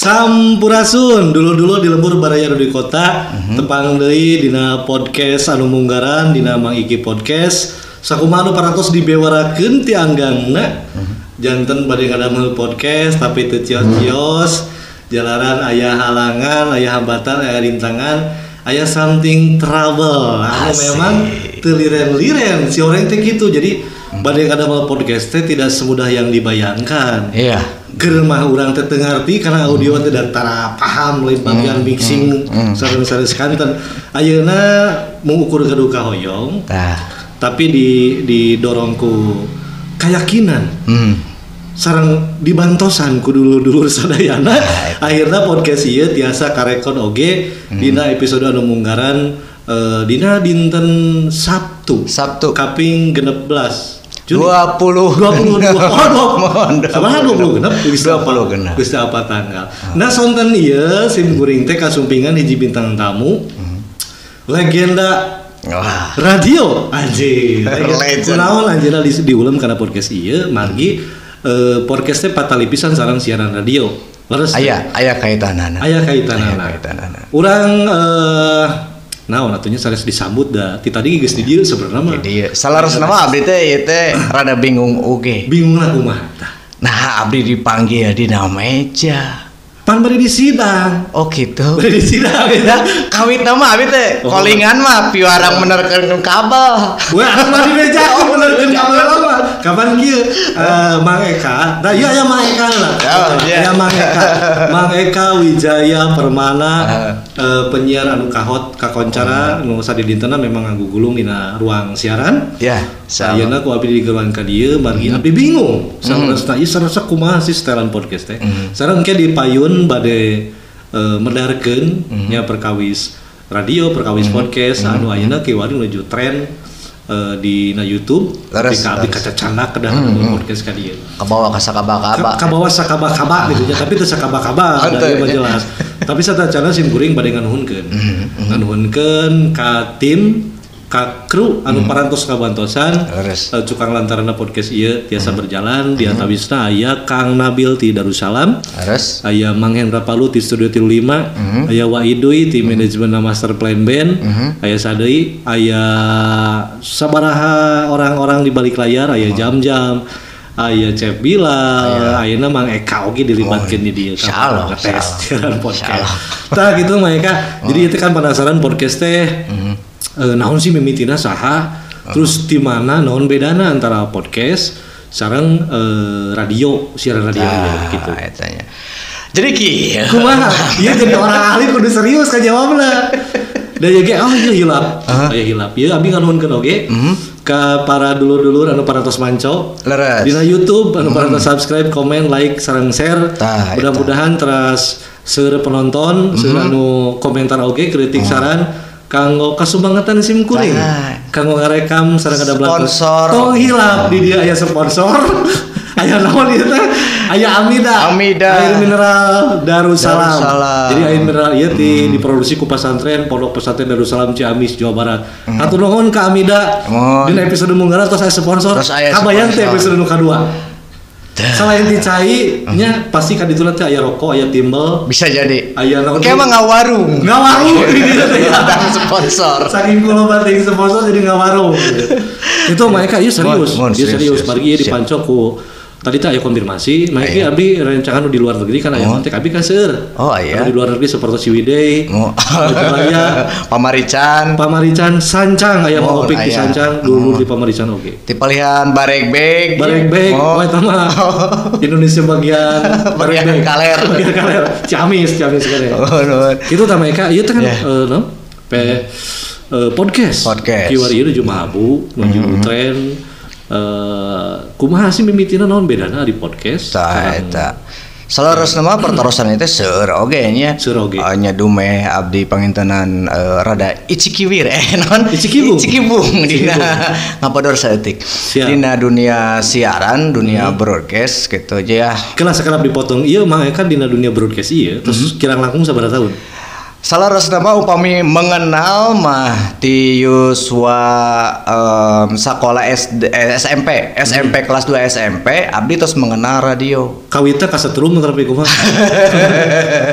Sampurasun, dulu-dulu di lembur baraya di kota, tepang deui dina podcast anu munggaran dina Mang Iki Podcast. Sakumaha anu parantos dibewarakeun ti anggangna. Janten bade ngadamel podcast tapi teu cios-cios, jalaran aya halangan, aya hambatan, aya rintangan, aya something trouble. Anu memang teu liren-liren si orang teh kitu. Jadi bade ngadamel podcast teh tidak semudah yang dibayangkan. Iya. Keur mah urang teh teu ngarti karena audio teh da tara paham lain bagian mixing sareng-sareng kanten. Ayeuna mengukur gaduh kahoyong. Tapi didorong ku keyakinan. Sareng dibantosan ku dulur-dulur sadayana. Akhirna podcast ieu tiasa karekod oge dina episode anu munggaran dina dinten Sabtu. Sabtu kaping 16 Juni. 22. Oh, 20. Sabaraha 20 genep? 20 genep. Geus apa tanggal. Nah, sonten ieu sim kuring teh kasumpingan hiji bintang tamu. Legenda radio anjir. Kunaon anjeunna diulem kana podcast ieu margi podcast teh patali pisan sareng siaran radio. Leres. Aya kaitanana. Aya kaitanana. Urang naon atunya sanes disambut da ti tadi geus di dieu sebenarnya mah. Di dieu. Salarosna mah abdi teh ieu teh rada bingung oge. Bingungna kumaha tah? Nah, abdi dipanggil dina meja. Pan bari di sidang. Oh gitu. Bari di sidang ya. Kawitna mah abdi teh kolingan mah piwarang menerkeun kabel. Wah, atuh mah di meja menerkeun kabel mah. Kapan kieu Mang Eka? Nah, iya aya Mang Eka lah. Aya Mang Eka. Mang Eka Wijaya Permana penyiar anu kahot kakoncara nu sadidintena memang ngagugulung dina ruang siaran. Ya, ayeuna ku abdi digeruan ka dieu margi abdi bingung. Sanesna ieu sarasa kumaha sih setelan podcast teh. Sareng engke di payun bade medarkeun nya perkawis radio, perkawis podcast anu ayeuna kiwari menuju tren di na YouTube. Leres, abdi kacacanak kedah podcast ka dieu. Kabawa ka sakaba-kaba. Kabawa sakaba-kaba gitu nya, tapi teu sakaba-kaba da ieu mah jelas. Tapi satacana sim kuring bade nganuhunkeun. Nganuhunkeun ka tim, ka kru anu parantos kabantosan cukang lantaranna podcast ieu tiasa berjalan di antawisna aya Kang Nabil ti Darussalam, aya Mang Hendra Palu ti Studio 35, aya Wa Idui ti manajemen Master Plan Band, aya Sadei, aya sabaraha orang-orang di balik layar, aya Jam-Jam, aya Cep Bilal, ayeuna Mang Eka oge dilibatkeun di dieu insyaallah tes siaran podcast. Tah kitu Mang Eka. Jadi itu kan penasaran podcast teh naon sih mimitina saha, terus di mana naon bedana antara podcast sareng radio, siaran radio gitu. Etanya. Jadi kieu. Kumaha? Ieu jadi orang ahli kudu serius ka jawabna. Da ye ge oh ieu hilap. Aya hilap. Ieu abdi nganuhunkeun oge ka para dulur-dulur anu parantos manco. Leres. Dina YouTube anu parantos subscribe, komen, like, sareng share. Mudah-mudahan teras seueur penonton, seueur anu komentar oge, kritik saran kanggo kasumbangetan sim kuring, kanggo ngarekam sareng ada sponsor. Tong hilap di dia aya sponsor. Aya naon ieu teh? Aya Amida. Air mineral Darussalam. Jadi air mineral ieu diproduksi ku pesantren Pondok Pesantren Darussalam Ciamis Jawa Barat. Hatur nuhun ka Amida. Dina episode munggaran tos aya sponsor. Kabayang teh episode nu kadua. Selain ti cai nya pasti ka ditu teh aya rokok, aya timbel. Bisa jadi. Aya naon? Kayak mah ngawarung. Ngawarung di dieu teh. Sponsor. Saking kulo bating sponsor jadi ngawarung. Itu mereka ieu serius. Ieu serius margi ieu dipanco ku Tadi teh aya konfirmasi, mah iki abdi rencangan di luar negeri kan aya kontak abdi ka seueur. Oh iya. Di luar negeri seperti Ciwidey, Majalaya, Pamarican, Sancang aya mah opik di Sancang, dulu di Pamarican oge. Di palihan Baregbeg. Baregbeg, oh eta mah Indonesia bagian bagian kaler. Bagian kaler. Ciamis kene. Oh, nuhun. Itu tah mereka ieu teh kan podcast. Kiwari ieu nuju mahabu, nuju tren. Kumaha sih mimitina naon bedana di podcast? Tah eta. Saleresna mah pertarosan itu seueur oge nya. Seueur oge. Nya dumeh abdi pangintenan rada icikiwir naon? Icikibung dina ngapador saeutik. Dina dunia siaran, dunia broadcast gitu aja ya. Kelas sakerap dipotong ieu mah kan dina dunia broadcast ieu terus kirang langkung sabaraha tahun? Saleresna mah upami mengenal mah ti yuswa sakola SD, SMP, SMP kelas 2 SMP abdi terus mengenal radio. Kawitna kasetrum tapi kumaha?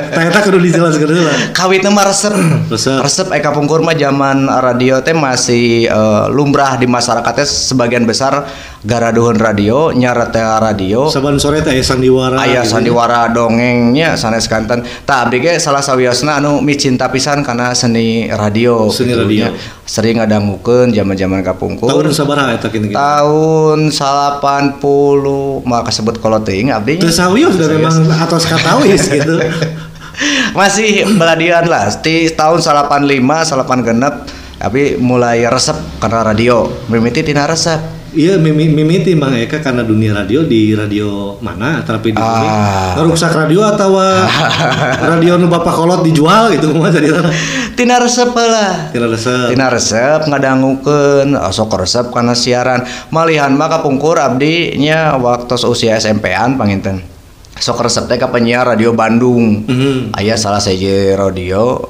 Tah eta kudu dijelaskeun heula. Kawitna mah resep. Resep eka pungkur mah zaman radio teh masih lumrah di masyarakat teh sebagian besar garaduhun radio, nyarete radio. Saban sore teh aya sandiwara. Aya sandiwara dongengnya sanes kanten. Tah abdi ge salah sawiosna anu cinta pisan karena seni radio. Seni gitu, radio. Sering ngadangukeun zaman-zaman kapungkur. Tahun sabaraha eta kitu? Tahun 80 mah kasebut kolot teuing abdi. Teu sawios da memang atos katawis gitu. Masih beladian lah di tahun 85 86 tapi mulai resep karena radio. Mimiti tina resep. Iya, mimiti Mang Eka karena dunia radio di radio mana tapi di ngaruksak radio atau radio nu bapak kolot dijual gitu kumaha jadi tina resep lah. Tina resep ngadangukeun sok resep karena siaran. Malihan mah kapungkur abdi nya waktu usia SMP-an panginten. Sok resep teh ka penyiar radio Bandung. Aya salah sahiji radio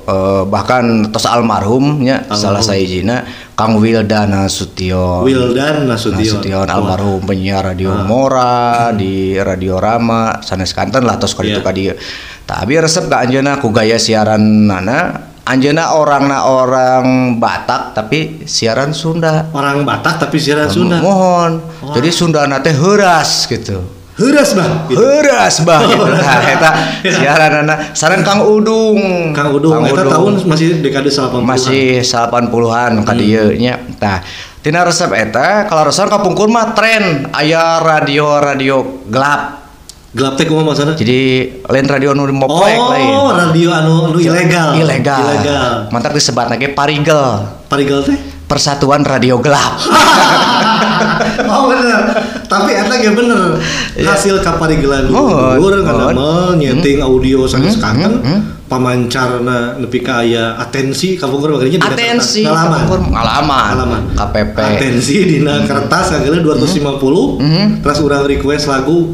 bahkan tos almarhum nya salah sahijina Kang Wildan Nasution. Wildan Nasution almarhum penyiar radio Mora di Radio Rama sanes kanten lah tos ka ditu ka dieu. Tah abdi resep ka anjeunna ku gaya siarannana. Anjeunna orangna orang Batak tapi siaran Sunda. Orang Batak tapi siaran Sunda. Mohon. Wah. Jadi Sundana teh heuras gitu. Heuras bah gitu. Heuras bah gitu. Nah, eta siaranana sareng Kang Udung. Kang Udung eta tahun masih dekade 80-an. Masih 80-an ka dieu nya. Tah, tina resep eta kalaresan kapungkur mah tren aya radio-radio gelap. Gelap teh kumaha maksudna? Jadi lain radio anu mopoek lain. Oh, radio anu ilegal. Ilegal. Mantap disebatna ge parigel. Parigel teh? Persatuan Radio Gelap. Oh bener. Tapi eta ge bener. Hasil kaparigelan dulur ngadamel nyeting audio sanes kanten pamancarna nepi ka aya atensi kapungkur makanya dina atensi kapungkur ngalaman KPP atensi dina kertas akhirnya 250 terus urang request lagu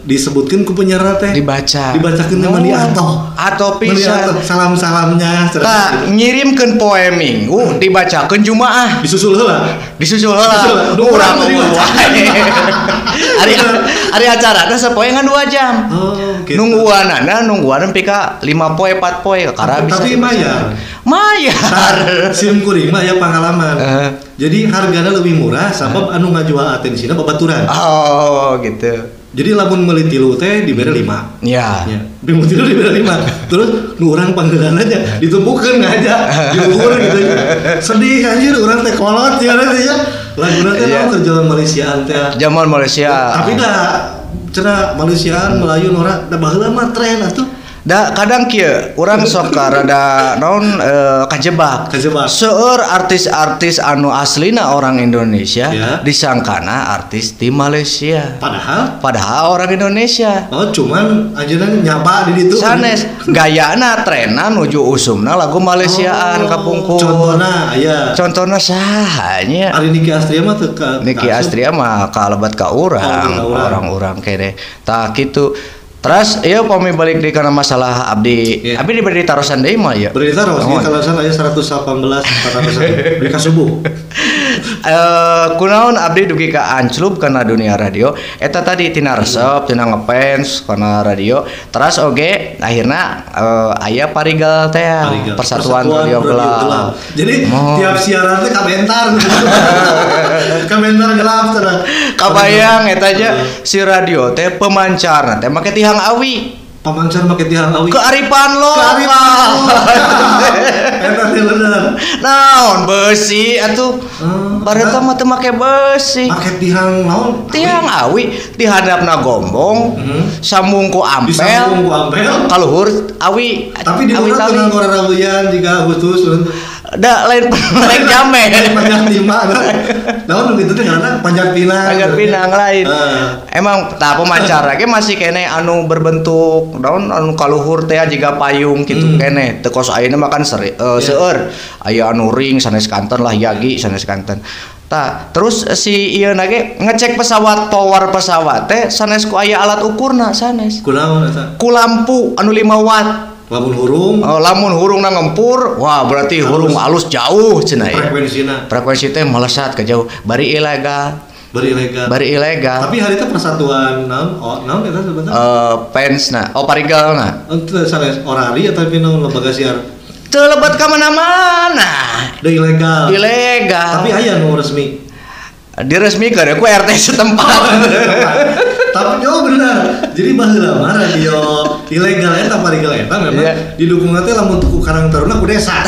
disebutkeun ku penyiar teh dibacakeun mani atau pisan salam-salamnya tah ngirimkeun poe minggu dibacakeun Jumaah disusul heula urang wae ari acarana sapoe ngan 2 jam. Oh, gitu. Nungguanana nepi ka 5 poe 4 poe kakara bisa. Tapi mayar. Sim kuring mah aya pengalaman. Jadi hargana lebih murah sabab anu ngajual atensina babaturan. Oh, gitu. Jadi lamun meuli tilu teh dibere 5. Iya. Ya. Meuli tilu dibere 5. Terus nu urang panggeulana nya ditumpukeun ngaja, diukur gitu. Sedih anjir urang teh kolot ya teh ya. Laguna teh naon keur jaman Malaysiaan teh. Jaman Malaysia. Tapi dah cenah Malaysiaan Melayu norak da baheula mah tren atuh. Da kadang kieu urang sok rada naon kajebak. Seueur artis-artis anu aslina orang Indonesia disangkana artis di Malaysia. Padahal orang Indonesia. Oh, cuman anjeunna nyapa di ditu. Sanes gayana trena nuju usumna lagu Malaysiaan kapungkur. Contohna aya. Contohna saha nya? Ari Niki Astria mah teu ka Niki Astria mah kalebat ka urang, orang-urang kene. Tah kitu. Terus, iya pami balik di karena masalah abdi, abdi diberi tarusan deui mah ya. Beri taros, ieu tarusan aya 118 400 di kasubuh. Kunaon abdi dugi ka anclub kana dunia radio, eta tadi tina resep, tina ngefans kana radio. Terus oge akhirna aya Parigel teh, Persatuan Radio Gelap. Jadi tiap siaran teh kabentar. Kabentar gelap cenah. Kabayang eta aja si radio teh pemancarna teh make tihang awi. Pamancar make tihang awi. Kearifan lokal. Eta teh bener. Naon besi atuh. Bareto mah teu make besi. Make tihang naon? Tihang awi di handapna gombong, sambung ku ampel. Disambung ku ampel. Kaluhur awi. Tapi di urang teu nganggo rarabuyan jiga khusus. Da lain lain jame. Panjat lima. Naon gitu teh karena panjat pinang. Panjat pinang lain. Emang tah pemancar ge masih keneh anu berbentuk naon anu kaluhur teh jiga payung kitu keneh. Teu kos ayeuna mah kan seueur. Aya anu ring sanes kanten lah yagi sanes kanten. Tah, terus si ieu na ge ngecek pesawat power pesawat teh sanes ku aya alat ukurna sanes. Kunaon eta? Ku lampu anu 5 watt. Lamun hurung, lamun hurungna ngempur, wah berarti hurung alus jauh cenah ya. Frekuensina. Frekuensi teh melesat ke jauh, bari ilegal. Bari ilegal. Bari ilegal. Tapi hari itu persatuan naon? Oh, naon eta sebentar? Pensna, oh parigelna. Henteu sanes orari atau naon lembaga siar? Teu lebat ka mana-mana. Da ilegal. Ilegal. Tapi aya nu resmi. Diresmikeun ku RT setempat. Tapi oh benar. Jadi baheula mah radio ilegal eta parigal eta memang didukung teh lamun ku Karang Taruna ku desa.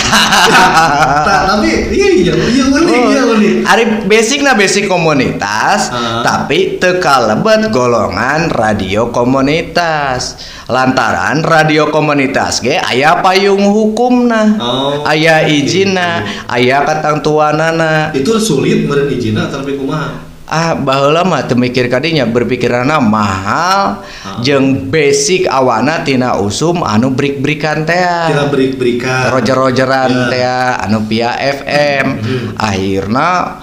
Tapi iya unik iya unik. Ari basicna basic komunitas, tapi teu kalebet golongan radio komunitas. Lantaran radio komunitas ge aya payung hukumna, aya izinna, aya katentuanana. Itu sulit meureun izinna tapi kumaha? Ah baheula mah teu mikir kadinya berpikiranna mahal jeung basic awana tina usum anu brik-brikan teh. Tina brik-brikan. Roger-rogeran teh anu via FM. Akhirna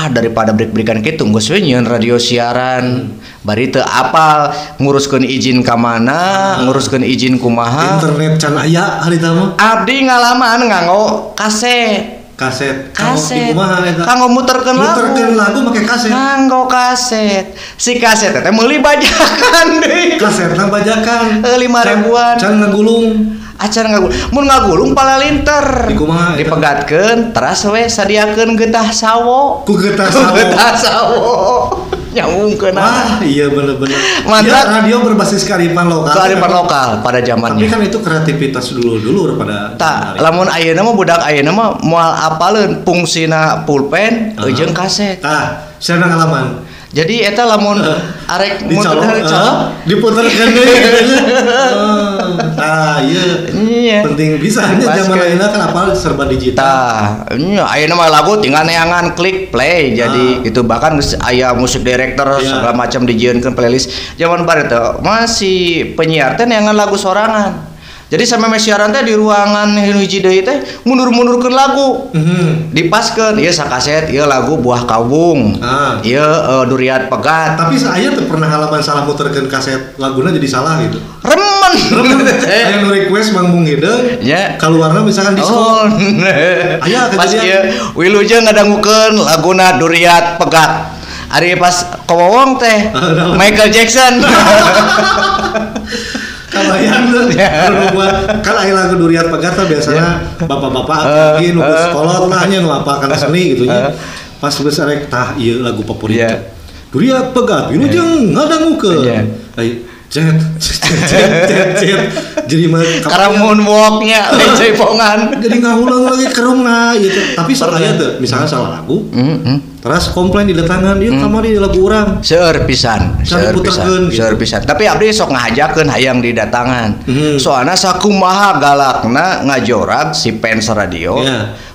daripada brik-brikan kitu geus we nyieun radio siaran. Bari teu apal nguruskeun izin ka mana, nguruskeun izin kumaha. Internet can aya harita mah. Abdi ngalaman nganggo kaset. Kaset. Kaset. Kanggo muterkeun lagu. Muterkeun lagu make kaset. Nganggo kaset. Si kaset teh meuli bajakan deui. Kasetna bajakan. 5 ribuan. Can ngagulung. Acan ngagulung. Mun ngagulung palalinter. Dikumaha eta? Dipegatkeun teras we sadiakeun getah sawo. Ku getah sawo. Getah sawo. Nyambungkeun. Wah, iya bener-bener. Mantap. Ya, radio berbasis kearifan lokal. Kearifan lokal pada zamannya. Tapi kan itu kreativitas dulu-dulu pada tak, lamun ayeuna mah budak ayeuna mah moal apaleun fungsina pulpen jeung kaset. Tah, saya ngalaman. Jadi eta lamun arek muter diputerkeun deui gitu. Tah, iya. Penting pisan nya zaman ayeuna kan apal serba digital. Tah, nya ayeuna mah lagu tinggal neangan klik play jadi gitu bahkan geus aya musik director segala macam dijieunkeun playlist. Zaman bareto masih penyiar teh neangan lagu sorangan. Jadi sampai siaran teh di ruangan hiji deui teh mundur-mundurkeun lagu. Dipaskeun ieu sakaset, ieu lagu Buah Kawung. Ieu Durian Pegat. Tapi saya teu pernah ngalaman salah muterkeun kaset laguna jadi salah gitu. Remen. Aya nu request Mang Mung Hideung, kaluarna misalkan disco. Aya pas ieu wilujeng ngadangukeun laguna Durian Pegat. Ari pas kowowong teh Michael Jackson. Kabayang tuh, kan aya lagu Durian Pegat tuh biasanya bapak-bapak mungkin nu sekolot lah nya nu apa kana seni gitu nya. Pas geus arek tah ieu lagu favorit. Durian Pegat wilujeng ngadangukeun. Ai cet cet cet cet jadi mah karena moonwalknya lain jaipongan. Jadi ngahulang lagi kerungna gitu. Tapi soalnya tuh misalnya salah lagu. Terus komplain didatangan ieu kamari lagu urang. Seueur pisan, seueur pisan, seueur pisan. Tapi abdi sok ngahajakeun hayang didatangan. Soalna sakumaha galakna ngajorag si fans radio.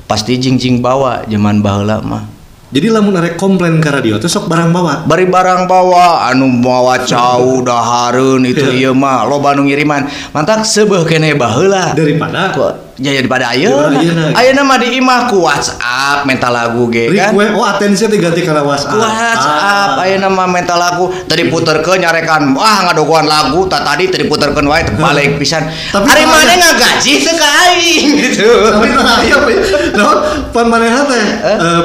Pasti jingjing bawa zaman baheula mah. Jadi lamun arek komplain ke radio teh sok barang bawa. Bari barang bawa anu mawa cau dahareun itu ieu mah loba nu ngiriman. Mantak seubeuh keneh baheula. Daripada ya daripada ayeuna. Ayeuna mah di imah ku WhatsApp minta lagu ge kan. Request oh atensi teh ganti kana WhatsApp. WhatsApp ayeuna mah minta lagu teu diputerkeun nyarekan wah ngadogoan lagu tah tadi teu diputerkeun wae teu balik pisan. Ari maneh ngagaji teu ka aing gitu. Tapi tah aya naon pan manehna teh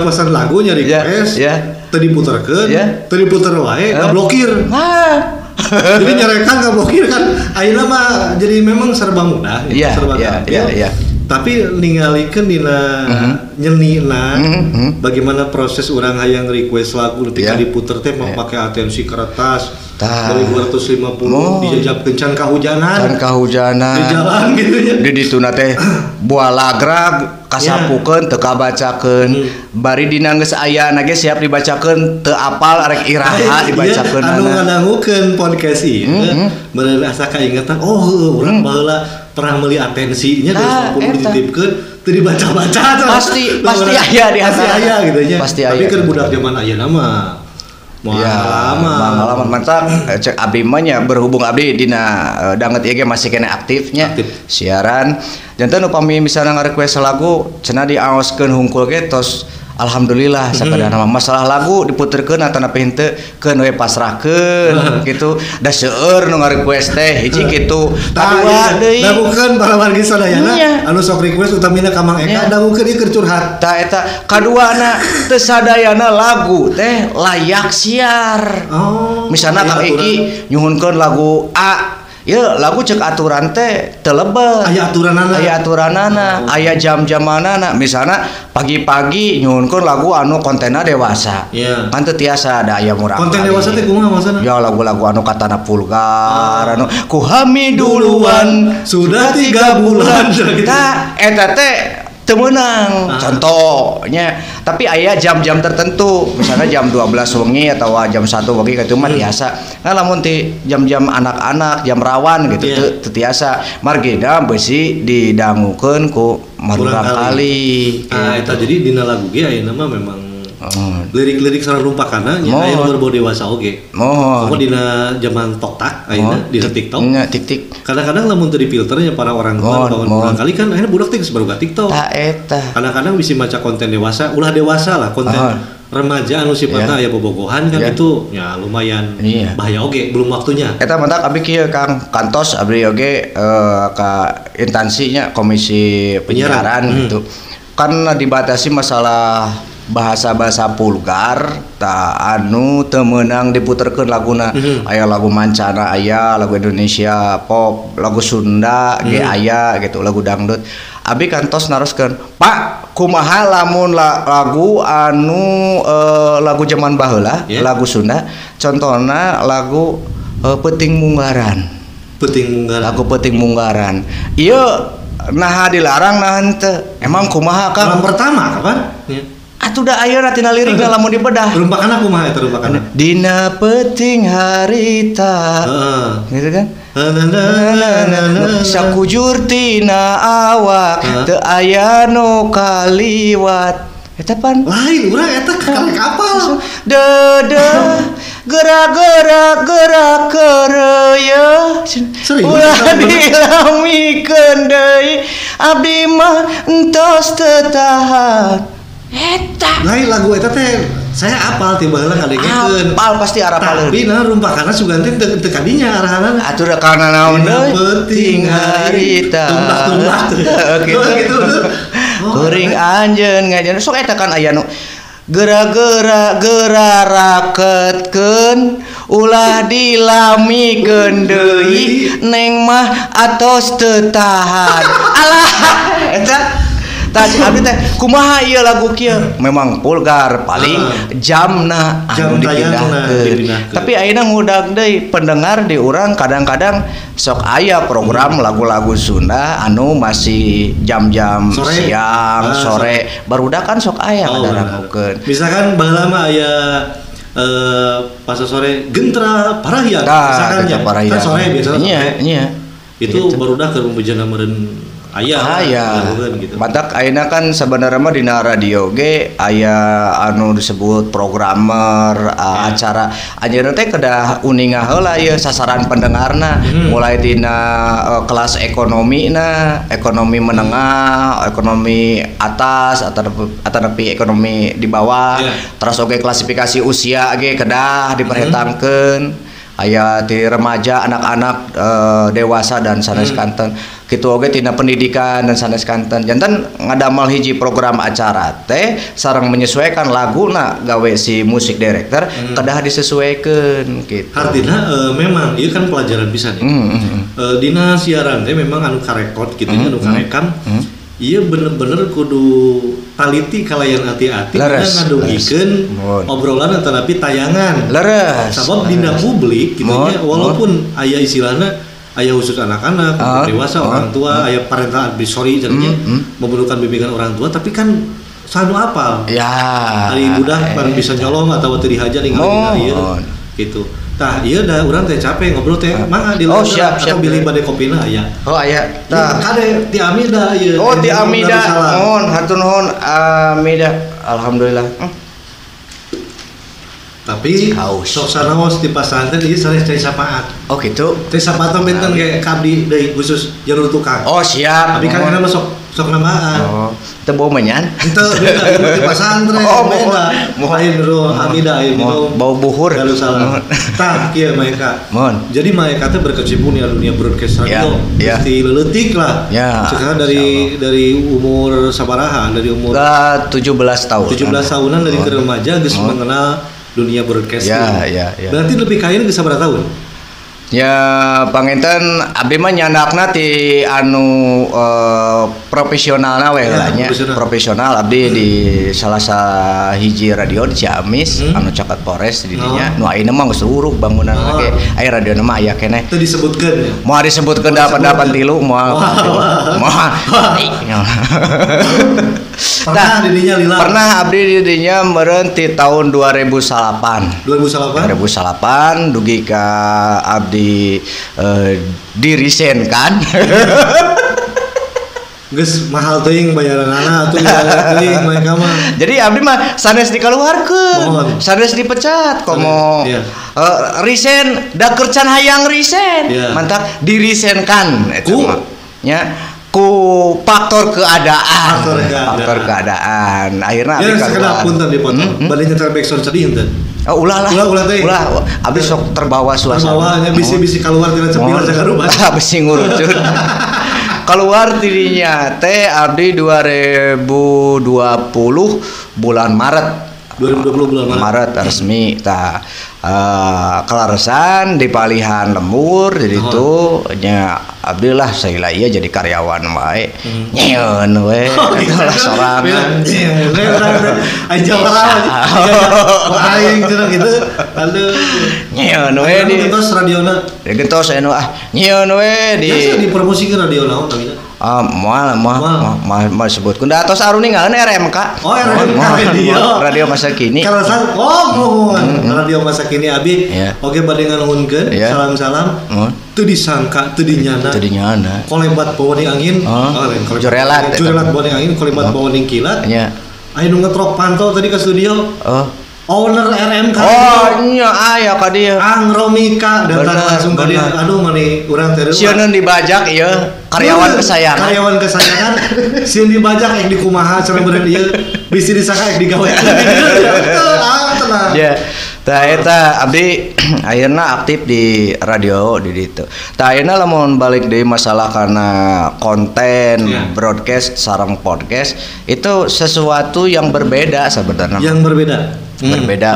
pesan lagu nya request teu diputerkeun, teu diputer wae ngablokir. Jadi nyarekan ngablokir kan ayeuna mah jadi memang serba mudah gitu, serba gampil. Tapi ningalikeun dina nyenina bagaimana proses urang hayang request lagu ketika diputer teh mau pakai atensi kertas dari 250 dijajapkeun can kahujanan. Can kahujanan. Di jalan gitu nya. Di dituna teh buah lagrag kasapukeun teu kabacakeun. Bari dina geus aya na ge siap dibacakeun teu apal arek iraha dibacakeun. Anu ngadangukeun podcast ieu meureun asa kaingetan oh heueuh urang baheula pernah meuli atensinya 250 dititipkeun teu dibaca-baca. Pasti pasti aya di pasti aya gitu nya. Pasti tapi aya. Keur budak zaman ayeuna mah pengalaman mantap. Cek abdi mah nya berhubung abdi dina danget ieu ge masih kena aktifnya siaran. Janten upami misalna ngarequest lagu cenah diaoskeun hungkul ge tos alhamdulillah sakadana mah masalah lagu diputerkeun atanapi henteu keun we pasrahkeun gitu. Da seueur nu ngarequest teh hiji kitu. Kadua deui dangukeun para wargi sadayana anu sok request utamina ka Mang Eka dangukeun ieu keur curhat. Tah eta kaduana teu sadayana lagu teh layak siar. Oh, misalna Kang Iki nyuhunkeun lagu A, ya lagu cek aturan teh teu lebet. Aya aturanana. Aya aturanana, aya jam-jamanana. Misalna pagi-pagi nyuhunkeun lagu anu kontenna dewasa. Yeah. Kan teu tiasa da aya murah. Konten dewasa teh kumaha maksudna? Ya lagu-lagu anu katana vulgar, anu ku hami duluan sudah 3 bulan gitu. Tah eta teh teu meunang. Contohnya, tapi aya jam-jam tertentu, misalnya jam 12 wengi atau jam 1 wengi kitu mah tiasa. Nah lamun ti jam-jam anak-anak, jam rawan gitu teu tiasa. Margina beusi didangukeun ku marurang kali. Ah eta jadi dina lagu ge ayeuna mah memang lirik-lirik sareng rumpakana nya aya nu berbau dewasa oge. Pokoknya dina zaman TikTok ayeuna dina TikTok. Nya tik-tik. Kadang-kadang lamun teu difilternya para orang tua bangun kali kan akhirnya budak teh geus baruga TikTok. Ta eta. Kadang-kadang bisa maca konten dewasa, ulah dewasa lah konten remaja anu sifatna aya bobogohan kan itu ya lumayan bahaya oge, belum waktunya. Eta mantak abdi kieu Kang, kantos abdi oge ka instansinya komisi penyiaran gitu. Kan dibatasi masalah bahasa-bahasa vulgar ta anu teu meunang diputerkeun laguna. Aya lagu mancana aya, lagu Indonesia pop, lagu Sunda ge aya gitu, lagu dangdut. Abi kantos naroskeun, "Pak, kumaha lamun lagu anu lagu zaman baheula, lagu Sunda, contohna lagu Peuting Munggaran." Peuting Munggaran. Lagu Peuting Munggaran. Ieu naha dilarang naha henteu? Emang kumaha Kang? Malam pertama kapan? Atuh da ayeuna tina lirikna lamun dibedah. Rumpakana kumaha eta rumpakana? Dina peuting harita. Gitu kan? Sakujur tina awak teu aya nu kaliwat. Eta pan lain urang eta karek apal. Deudeuh geura-geura geura keureuyeun. Ulah dilamikeun deui abdi mah entos teu tahan. Eta. Lain lagu eta teh saya apal ti baheula ngadengekeun. Apal pasti arapaleun. Tapi nah rumpakana sugan teh teu kadinya arahanana. Atuh da kana naon deui? Peuting harita. Tumbah-tumbah. Gitu. Kuring anjeun ngajeun sok eta kan aya nu geura-geura geura raketkeun ulah dilamikeun deui neng mah atos teu tahan. Alah eta tah abdi teh kumaha ieu lagu kieu memang vulgar paling jamna anu dipindahkeun. Tapi ayeuna ngudag deui pendengar di urang kadang-kadang sok aya program lagu-lagu Sunda anu masih jam-jam sore, siang, sore barudak kan sok aya ngadarangukeun. Misalkan baheula mah aya pas sore Gentra Parahyangan misalkan ya. Kan sore biasanya sore. Iya. Itu gitu. Barudak keur bejana meureun aya gitu. Matak ayeuna kan sebenarnya mah dina radio ge aya anu disebut programmer acara anjeunna teh kedah uninga heula ieu sasaran pendengarna mulai dina kelas ekonomina, ekonomi menengah, ekonomi atas atau ekonomi di bawah. Terus oge klasifikasi usia ge kedah diperhetangkeun. Aya ti remaja, anak-anak, dewasa dan sanes kanten. Kitu oge tina pendidikan dan sanes kanten. Janten ngadamal hiji program acara teh sareng menyesuaikan laguna gawe si musik director kedah disesuaikeun gitu. Artinya memang ieu kan pelajaran pisan ya. Dina siaran teh memang anu karekod kitu nya anu karekam. Iya bener-bener kudu taliti kalayan hati-hati karena ngadugikeun obrolan tetapi tayangan. Leres. Sabab dina publik gitu nya walaupun aya istilahna aya khusus anak-anak, dewasa, orang tua, aya parental advisory jadinya memerlukan bimbingan orang tua tapi kan sanu apal. Ya. Ari budak pan bisa nyolong atau teu dihajar ningali ieu gitu. Tah, ieu da urang teh capek ngobrol teh mangga di oh, siap, atau bilih bade kopina aya. Oh, aya. Tah, kade ti Amida ieu. Oh, ti Amida. Mohon hatur nuhun Amida. Alhamdulillah. Tapi sok sanaos di pasantren ieu sanes cai sapaat. Oh, gitu. Cai sapaat teh benten kayak ka abdi deui khusus jalur tukang. Oh, siap. Abi kan kana sok sok namaan. Oh, teu bau menyan? Henteu, beda di pasantren. Oh, beda. Lain bro, Amida ieu minum. Bau buhur. Darussalam. Tah, kieu Maeka. Mohon. Jadi Maeka teh berkecimpung di dunia broadcast radio. Ya. Ti leutik lah. Ya. Sekarang dari umur sabaraha? Dari umur 17 tahun. 17 tahunan dari ke remaja geus mengenal dunia broadcasting. Ya. Berarti lebih kaya geus sabaraha tahun? Ya panginten abdi mah nyandakna ti anu profesionalna we lah nya. Profesional abdi di salah sahiji radio di Ciamis anu caket Polres di dinya. Nu ayeuna mah geus uruk bangunan ge. Aya radiona mah aya keneh. Teu disebutkeun ya. Moal disebutkeun 883 moal. Moal. Pernah di dinya lila. Pernah abdi di dinya meureun ti tahun 2008. 2008 dugi ka abdi dirisenkan. Geus mahal teuing bayaranana atuh teuing mereka mah. Jadi abdi mah sanes dikaluarkeun, sanes dipecat komo. Risen da keur can hayang risen. Mantap dirisenkan eta mah. Nya ku faktor keadaan. Faktor keadaan. Akhirna abdi kaluar. Ya sakedap punten dipotong. Bade nyetel backsound sedih henteu. Oh, ulah lah. Ulah. Abdi sok terbawa suasana. Terbawanya bisi-bisi keluar tina cepil sakarubah. Bisi ngurucut. Keluar dirinya teh abdi 2020 bulan Maret. 2020 bulan Maret resmi tah kelaresan dipalihan lembur jadi itu nya abdi lah saila ieu jadi karyawan wae. Nyeun we lah sorangan. Nyeun we urang aing cenah kitu. Aduh. Nyeun we di gentos radiona. Gentos anu ah nyeun we di biasa dipromosikeun radio naon namina? Moal sebutkeun da tos aruningaeun RMK. Oh, RMK radio. Radio masa kini. Kalasan oh radio masa kini abi. Oke bade nganuhunkeun salam-salam. Teu disangka teu dinyana. Teu dinyana. Kolebat bawaning angin. Jorelat. Jorelat bawaning angin, kolebat bawaning kilat. Nya. Aya nu ngetrok pantau tadi ke studio. Oh. Owner RMK. Oh, nya aya ka dieu. Ang Romika datang langsung ka dieu. Aduh mani urang teh. Sieun dibajak ieu karyawan kesayangan. Karyawan kesayangan sieun dibajak ek dikumaha cenah beureun ieu. Bisi disangka ek digawe. Ah tenang. Ya. Tah eta abdi akhirna aktif di radio di ditu. Tah ayeuna lamun balik deui masalah karena konten broadcast sareng podcast itu sesuatu yang berbeda sebenarnya. Yang berbeda. Berbeda.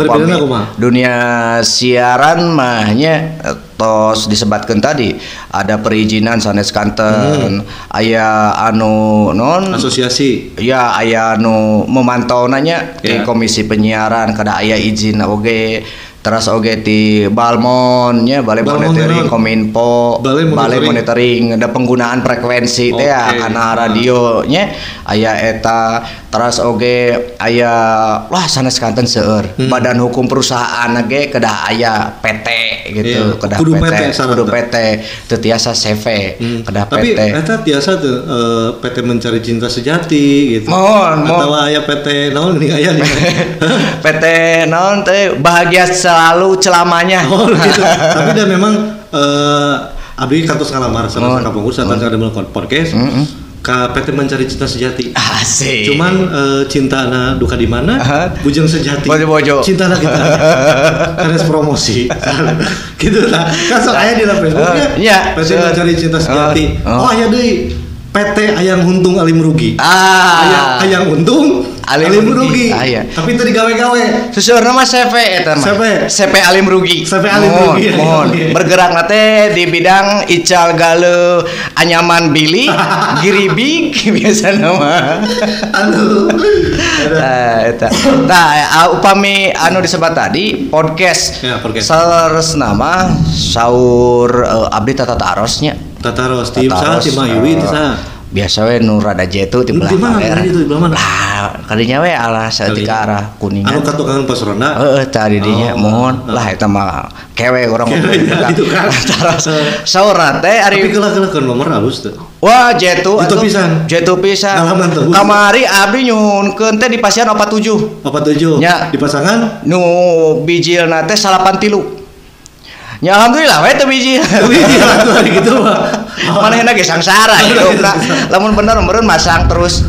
Dunia siaran mah nya tos disebatkeun tadi ada perizinan sanes kanten, aya anu non asosiasi. Ya aya anu memantau nanya di komisi penyiaran kada aya izin oge. Terus oge di Balmon nya Balai Monitoring Kominfo, Balai Monitoring ada penggunaan frekuensi teh ya kana radio nya aya eta. Terus oge aya wah sanes kanten seueur. Badan hukum perusahaan ge kedah aya PT gitu, kedah kudu PT, kudu PT teu tiasa CV, kedah tapi PT. Tapi eta tiasa tuh PT Mencari Cinta Sejati gitu. Mohon. Atau aya PT naon geuning aya di PT naon teh bahagia selalu celamanya. Oh gitu. Tapi dah memang abdi kantos ngalamar sareng kapungkur saat ada melakukan podcast. Ka PT Mencari Cinta Sejati. Asik. Cuman cintana duka di mana? Bujang sejati. Bojo-bojo. Cintana kita. Karena promosi. Gitu lah. Kan sok aya di Facebooknya. Iya. PT Mencari Cinta Sejati. Oh aya deui PT Ayang Untung Alim Rugi. Ayang Untung Alim rugi. Aya. Tapi teu digawe-gawe. Seseueurna mah CV eta mah. CV Alim rugi. CV Alim rugi. Mohon. Bergerak teh di bidang ical galeuh anyaman bili, giribig biasana mah. Aduh. Tah eta. Tah upami anu disebut tadi podcast. Ya, podcast. Saleresna mah saur abdi tata tarosnya. Tataros ti saha ti Mang Iwi ti saha? Biasa we nu rada jetu ti belah mana? Lah kadinya we alah saeutik ka arah Kuningan. Anu ka tukangan pos ronda? Heeh, tah di dinya mohon lah eta mah kewe urang gitu kan. Taros. Saurna teh ari tapi keulah-keulah nomor halus teh. Wah, jetu atuh pisan. Jetu pisan. Kamari abdi nyuhunkeun teh di pasian 47. 47. Nya. Di pasangan nu bijilna teh 83. Ya alhamdulillah we teu bijil. Bijil atuh gitu mah. Manehna ge sangsara hidupna. Lamun bener meureun masang terus.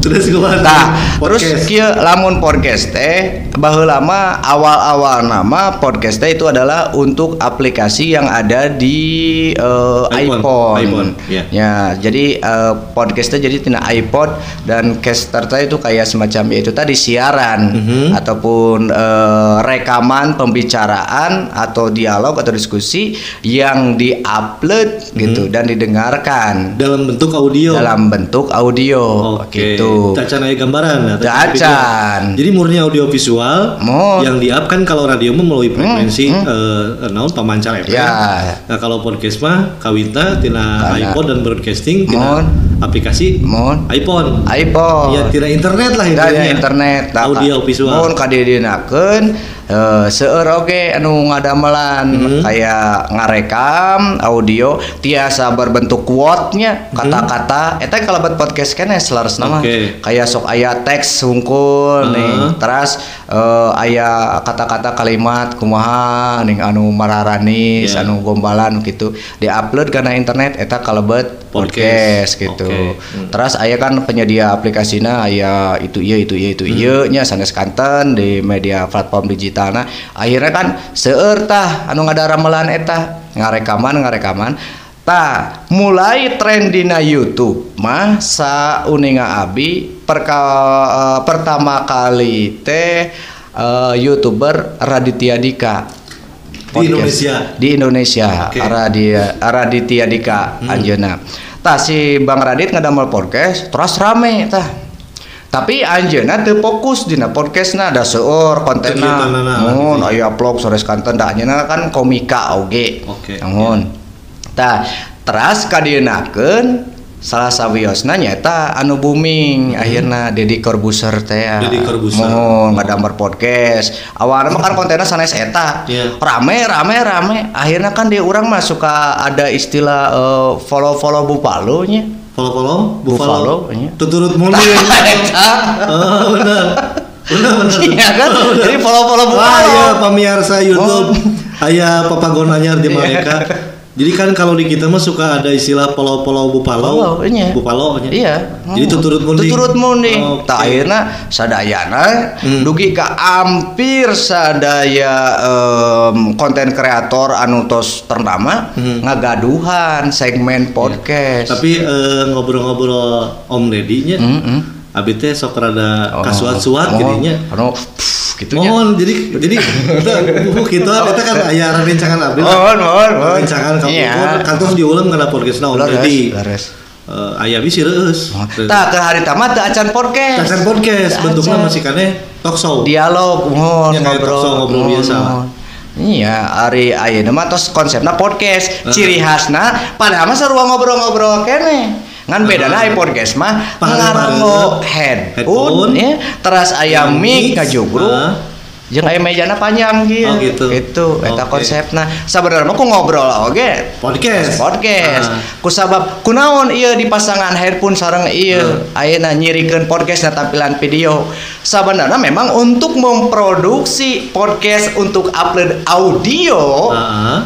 Terus kumaha? Tah, terus kieu lamun podcast teh baheula mah awal-awal nama podcast teh itu adalah untuk aplikasi yang ada di iPhone. Yeah. Ya, jadi podcast teh jadi tina iPod dan caster teh itu kayak semacam itu tadi siaran ataupun rekaman pembicaraan atau dialog atau diskusi yang diupload gitu dan didengarkan dalam bentuk audio. Dalam bentuk audio. Okay. Gitu. Cacan aya gambaran, cacan. Jadi murni audio visual yang di-up kan kalau radio mah melalui frekuensi naon pamancar FM. Ya. Nah, kalau podcast mah kawitna tina iPod dan broadcasting tina aplikasi iPhone. Ya tina internet lah intinya. Internet. Audio visual. Mohon kadidinakeun seueur oge anu ngadamelan kayak ngarekam audio tiasa berbentuk quote-nya kata-kata eta kalebet podcast keneh saleresna mah. Kayak sok aya teks hungkul nih teras aya kata-kata kalimat kumaha ning anu mararanis anu gombalan gitu diupload kana internet eta kalebet podcast gitu. Teras aya kan penyedia aplikasina aya itu ieu nya sanes kanten di media platform digitalna akhirnya kan seueur tah anu ngadaramelan eta ngarekaman tah mulai tren dina YouTube mah sauninga abi pertama kali teh YouTuber Raditya Dika di Indonesia. Di Indonesia. Raditya Dika anjeunna. Tah si Bang Radit ngadamel podcast terus rame tah. Tapi anjeunna teu fokus dina podcastna da seueur kontenna. Mun aya vlog sores kanten da anjeunna kan komika oge. Mun. Tah, teras kadienakeun salah sawiosna nyaeta anu booming akhirna Deddy Corbuzier teh. Deddy Corbuzier. Mohon ngadamel podcast. Awalna mah kan kontenna sanes eta. Rame. Akhirna kan di urang mah suka ada istilah follow-follow buffalo nya. Follow-follow buffalo nya. Tuturut mulu. Oh, benar. Benar. Iya kan? Jadi follow-follow buffalo. Wah, ya pemirsa YouTube. Aya papagon anyar di mereka. Jadi kan kalau di kita mah suka ada istilah polau-polau bupalo. Bupalo nya. Iya. Jadi tuturut munding. Tuturut munding. Okay. Tah ayeuna sadayana dugi ka hampir sadaya konten kreator anu tos ternama ngagaduhan segmen podcast. Tapi ngobrol-ngobrol Om Deddy nya. Abi teh sok rada kasuat-suat gininya. Anu gitu nya. Mohon jadi kita eta kan aya rencangan abdi. Mohon. Rencangan kapungkur kantos diulem kana podcastna Om Deddy. Leres. Aya bisi reueus. Tah ke hari tama teu acan podcast. Acan podcast bentukna masih kaneh talk show. Dialog mohon ngobrol biasa. Iya, ari ayeuna mah tos konsepna podcast. Ciri khasna padahal mah sarua ngobrol-ngobrol keneh. Ngan bedana aya podcast mah ngarango headphone ya, teras aya mic ngajugruk jeung aya mejana panjang kieu. Oh, gitu. Gitu eta konsepna. Sabenerna mah ku ngobrol oge podcast. Ku sabab kunaon ieu dipasangan headphone sareng ieu ayeuna nyirikeun podcastna tampilan video. Sabenerna memang untuk memproduksi podcast untuk upload audio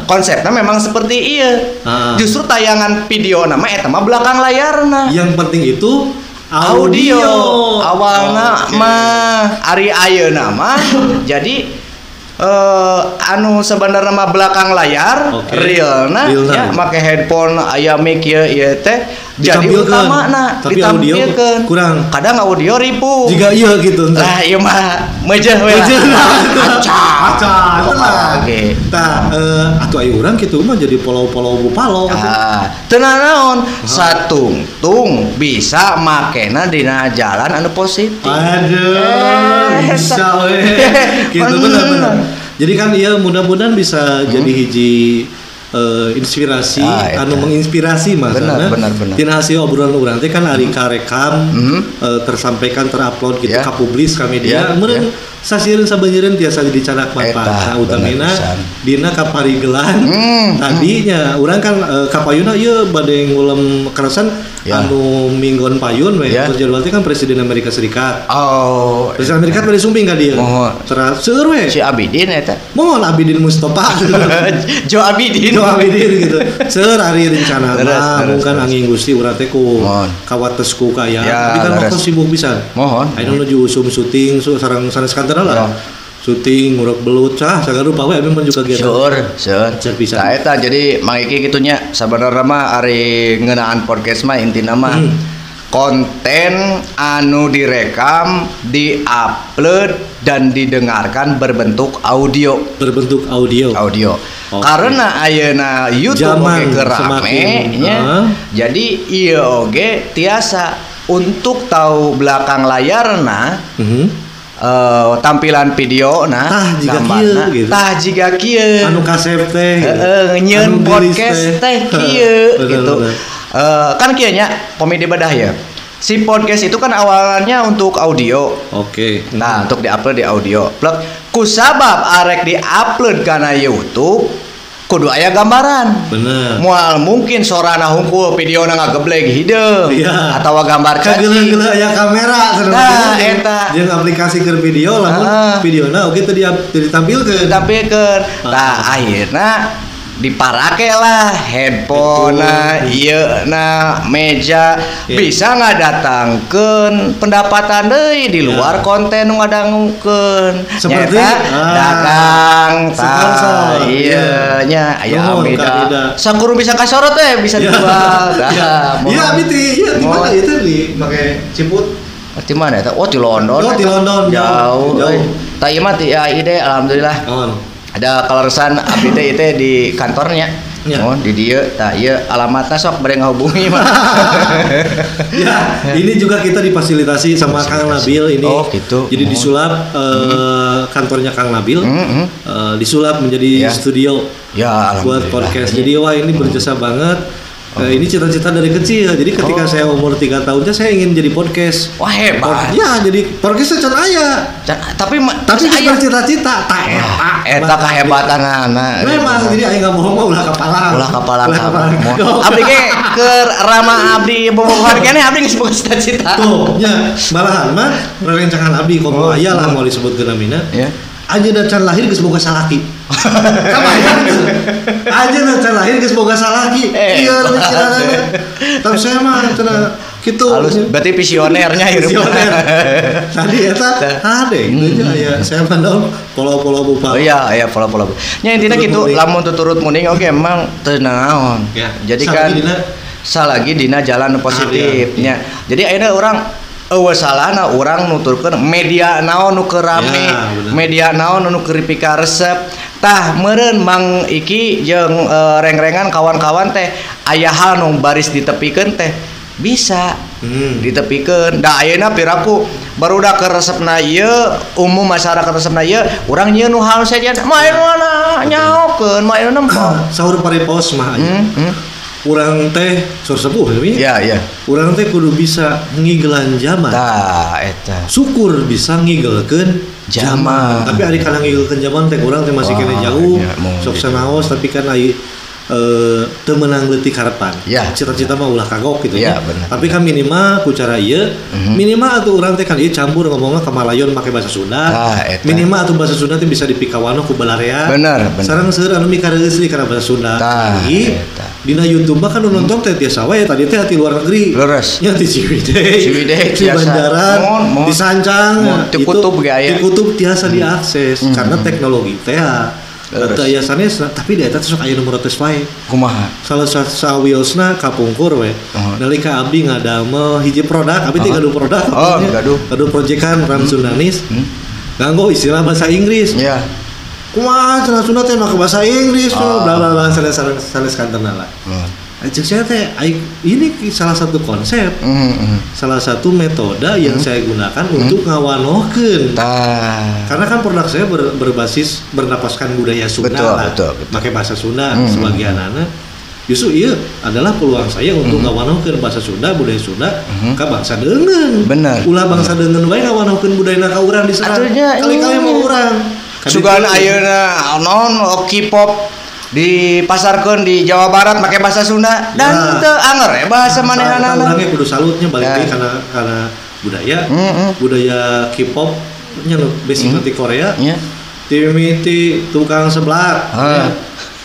konsepna memang seperti ieu. Justru tayangan video nama eta mah belakang layarna. Yang penting itu audio awalna mah ari ayeuna mah jadi anu sebenarnya mah belakang layar realna ya make headphone aya mic ieu teh Jadi utamana tapi audio kurang. Kadang audio ribu. Jika iya gitu. Lah ieu mah meujeuh we. Aca. Oke. Tah atuh aya urang kitu mah jadi polau-polau bupalo. Tah, teu nanaon satungtung bisa makena dina jalan anu positif. Aduh, bisa we. Gitu benar-benar. Jadi kan ieu mudah-mudahan bisa jadi hiji inspirasi anu menginspirasi mas. Benar. Tina hasil obrolan urang teh kan ari karekam tersampaikan terupload gitu ka publis ka media. Meureun sasieun sabeunyereun tiasa jadi canak manfaat. Utamina dina kaparigelan tadinya urang kan kapayuna ieu bade ngulem kerasan anu minggon payun we terus jadwal teh kan Presiden Amerika Serikat. Oh, Presiden Amerika bade sumping ka dieu. Teras seueur we. Si Abidin eta. Mohon Abidin Mustafa. Joe Abidin. Joe Abidin gitu. Seueur ari rencana mah mung kan angin Gusti urang teh ku kawates ku kaya. Tapi kan waktu sibuk pisan. Mohon. Ayeuna nuju usum syuting sareng sanes kantor lah. Syuting ngurek belut cah sagala rupa we abi mah juga kegiatan. Seueur. Tah eta jadi Mang Iki kitu nya sabenerna mah ari ngeunaan podcast mah intina mah konten anu direkam, diupload dan didengarkan berbentuk audio. Berbentuk audio. Audio. Okay. Karena ayeuna YouTube oge keur rame nya. Jadi ieu oge tiasa untuk tahu belakang layarna. Tampilan video nah gambarna gitu. Tah jiga kieu anu kasep teh heeh nyeun podcast teh kieu gitu. Kan kieu nya komedi bedah ya. Si podcast itu kan awalnya untuk audio. Oke. Okay. Nah, untuk diupload di audio. Plek kusabab arek diupload kana YouTube kudu aya gambaran. Bener. Moal mungkin sorana hungkul videona ngageblek hideung ya. Atawa gambar cacing. Kageuleuh aya kamera nah, eta. Jeung aplikasi keur video lamun videona oge teu ditampilkeun. Ditampilkeun. Tah akhirna diparake lah handphone na ieu na meja bisa ngadatangkeun pendapatan deui di luar konten nu ngadangukeun seperti dagang tah ieu nya aya Amida sakurung bisa kasorot teh bisa dijual tah ieu abi ti ieu di mana ieu teh di make Ciput di mana eta? Oh di London. Oh di London jauh. Tah ieu mah ti ide alhamdulillah. Ada kaleresan abdi teh ieu di kantornya. Ya. Oh, di dieu tah ieu alamatna sok bade ngahubungi mah. Ya, ini juga kita difasilitasi sama Kang Nabil ini. Oh, gitu. Jadi disulap kantornya Kang Nabil. Disulap menjadi studio. Ya, buat podcast. Jadi wah ini berjasa banget. Ini cita-cita dari kecil. Jadi ketika saya umur 3 tahun saya ingin jadi podcast. Wah hebat. Ya jadi podcastnya can aya. Tapi bercita-cita tak eta. Eta kahebatanana. Memang jadi aya enggak bohong mah ulah kapalang. Ulah kapalang. Abdi ge keur rama abdi bobogohan keneh abdi geus boga cita-cita. Tuh nya malahan mah rerencangan abdi komo aya lah mau disebutkeun namina. Ya. Anjeunna can lahir geus boga salaki. Kabayang. Anjeunna can lahir geus boga salaki. Ieu pikiranna. Tapi saya mah cenah kitu. Halus berarti visionernya hirup. Visioner. Tadi eta hade gitu nya aya saya mah naon pola-pola bupa. Oh iya aya pola-pola. Nya intina kitu lamun tuturut muning oge emang teu naon. Jadi kan salagi dina jalan positif nya. Jadi ayeuna urang eueuh salahna urang nuturkeun media naon nu keur rame, media naon nu keur pikaresep. Tah meureun Mang Iki jeung reng-rengan kawan-kawan teh aya hal nu baris ditepikeun teh bisa ditepikeun. Da ayeuna piraku barudak keur resepna ieu, umum masyarakat resepna ieu, urang nyieun nu hal sejen mah ayeuna nyahokeun, mah ayeuna nempo. Saur paripos mah aya. Urang teh sur sepuh ya. Iya, iya. Urang teh kudu bisa ngigelan zaman. Tah eta. Syukur bisa ngigelkeun zaman. Tapi ari kana ngigelkeun zaman teh urang teh masih kena jauh. Sok sanaos tapi kan ai teu meunang leutik harapan. Ya. Cita-cita mah ulah kagok gitu ya. Bener. Tapi kan minimal ku cara ieu, minimal atuh urang teh kan ieu campur ngomongna ka Malayon make bahasa Sunda. Minimal atuh bahasa Sunda teh bisa dipikawanoh ku balarea. Bener, bener. Sareng seueur anu mikareus deui kana bahasa Sunda. Dina YouTube mah kan nu nonton teh tiasa wae tadi teh ti luar negeri. Leres. Nya ti Ciwidey, Ciwidey ti Banjaran, di Sancang, di kutub ge aya. Di kutub tiasa diakses karena teknologi teh. Teu aya sanesna, tapi di eta sok aya nu protes wae. Kumaha? Salah sawiosna kapungkur we. Nalika abdi ngadamel hiji produk, abdi teh gaduh produk. Oh, gaduh. Gaduh proyekan Ram Sundanis. Nganggo istilah bahasa Inggris. Iya. Kumaha cenah Sunda teh make bahasa Inggris bla bla bla sanes kantena lah. Cek saya teh ini salah satu konsep, salah satu metode yang saya gunakan untuk ngawanohkeun. Karena kan produk saya berbasis bernapaskan budaya Sunda lah, pakai bahasa Sunda sebagian anak. Justru iya adalah peluang saya untuk ngawanohkeun bahasa Sunda, budaya Sunda ke bangsa deungeun. Bener. Ulah bangsa deungeun wae ngawanohkeun budaya ka urang diserang. Kali-kali mau urang. Sugan ayeuna naon K-pop dipasarkeun di Jawa Barat make bahasa Sunda dan teu anger ya bahasa manehanana. Urangnya kudu salutnya balik deui karena budaya budaya K-pop nya basic di Korea. Timiti tukang seblak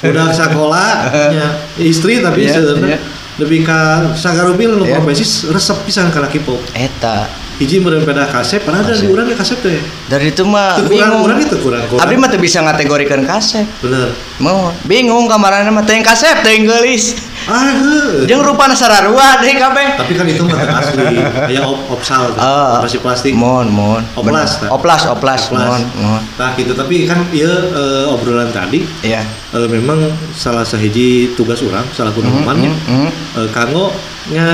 budak sakola nya istri tapi sebenarnya lebih ka sagarupi nu profesi resep pisan kana K-pop. Eta hiji meureun pedah kasep padahal dari urang ge kasep teh. Dari itu mah bingung. Urang itu kurang. Abdi mah teu bisa ngategorikeun kasep. Bener. Mau bingung kamarana mah teh kasep teh geulis. Ah heuh. Jeung rupana sararua deui kabeh. Tapi kan itu mah teu asli. Aya opsal masih plastik. Mohon. Oplas. Oplas mohon. Tah gitu tapi kan ieu obrolan tadi. Iya. Memang salah sahiji tugas urang salaku teman nya. Kanggo nya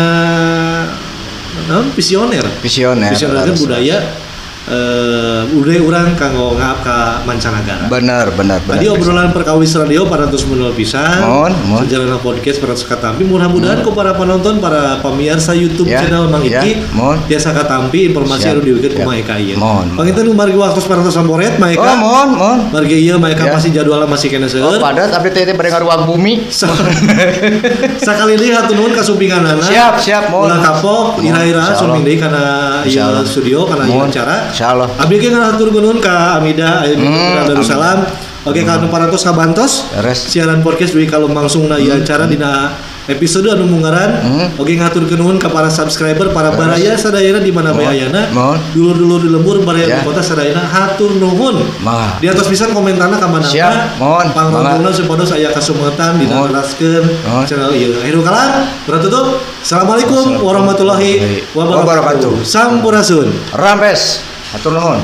visioner. Visioner budaya budaya urang kanggo ngaap ka mancanagara. Bener. Tadi obrolan Perkawis Radio parantos menul pisan. Sejarah podcast parantos katampi. Mudah-mudahan ku para penonton, para pemirsa YouTube channel Mang Iki biasa katampi informasi anu diwikeun ku Mang Eka ieu. Panginten margi waktu parantos samporet Mang Eka. Oh, mohon. Margi ieu Mang Eka masih jadwalna masih kena seueur. Oh, padat abdi teh bade ngaruang bumi. Sakali deui hatur nuhun kasumpinganana. Siap, mohon. Ulah kapok ira-ira sumping deui kana ieu studio kana ieu acara. Insyaallah. Abdi ge ngahatur nuhun ka Amida aya di Darussalam. Oke ka anu parantos kabantos. Siaran podcast dugi ka lumangsungna ieu acara dina episode anu munggaran. Oke ngahaturkeun nuhun ka para subscriber, para baraya sadayana di mana bae ayana. Dulur-dulur di lembur baraya di kota sadayana hatur nuhun. Di atas pisan komentarna ka mana-mana. Siap, mohon. Pangrontongna supados aya kasumetan dina neraskeun channel ieu. Akhirul kalam, tutup. Assalamualaikum warahmatullahi wabarakatuh. Sampurasun. Rampes. Hatur nuhun.